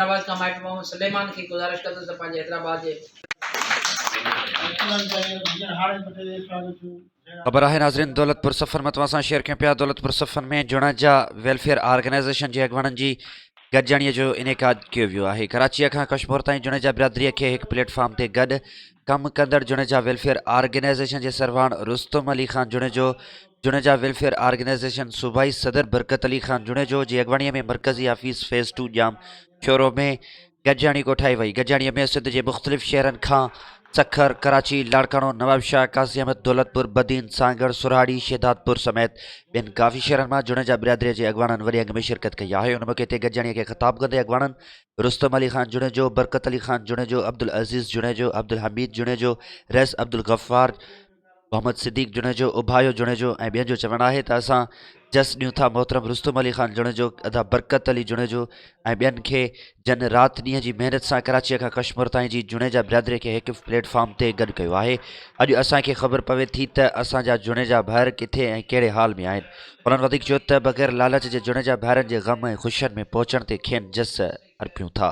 حيدرآباد کان مائٽ محمد سليمان کي گذارش ڪندس ته پنهنجي حيدرآباد جي. خبر آهي ناظرين دولتپور صفن مان توهان سان شيئر ڪيون پيا دولتپور صفن ۾ جوڻيجا ويلفيئر آرگنائيزيشن جي اڳواڻن جي گڏجاڻي جو انعقاد ڪيو ويو آهي ڪراچيء کان ڪشمور تائين جوڻيجا برادري کي هڪ پليٽ فارم تي گڏ ڪم ڪندڙ جوڻيجا ويلفيئر آرگنائيزيشن جي سرواڻ رستم علي خان جوڻيجو جوڻيجا ويلفيئر آرگنائيزيشن صوبائي صدر برڪت علي خان جوڻيجو جي اڳواڻي ۾ مرڪزي office phase two Jam Shoro ۾ گڏجاڻي ڪوٺائي وئي. گڏجاڻي ۾ سنڌ جي مختلف شهرن کان سکر، ڪراچي، لاڙڪاڻو، نوابشاهه، قاضي احمد، دولتپور، بدين، سانگهڙ، سرهاڙي، شهدادپور سميت ٻين ڪافي شهرن مان جوڻيجا برادري جي اڳواڻن وڏي انگ ۾ شرڪت ڪئي آهي. ان موقعي تي گڏجاڻي کي خطاب ڪندي اڳواڻن رستم علي خان جوڻيجو، برڪت علي خان جوڻيجو، عبدالعزيز جوڻيجو، عبدالحميد جوڻيجو، رئيس عبدالغفار، محمد صديق جوڻيجو، اوڀايو جوڻيجو ۽ ٻين جو چوڻ آهي ته اسان جس ڏيون ٿا محترم رستم علي خان جوڻيجو، ادا برڪت علي جوڻيجو ۽ ٻين کي جن رات ڏينهن جي محنت سان ڪراچيء کان ڪشمور تائين جي جوڻيجا برادري کي هڪ پليٽ فارم تي گڏ ڪيو آهي. اڄ اسان کي خبر پوي ٿي ته اسان جا جوڻيجا ڀائر ڪٿي ۽ ڪهڙي حال ۾ آهن. انهن وڌيڪ چيو ته بغير لالچ جي جوڻيجا ڀائرن جي غم ۽ خوشين ۾ پهچڻ تي کين جس ارپيون ٿا.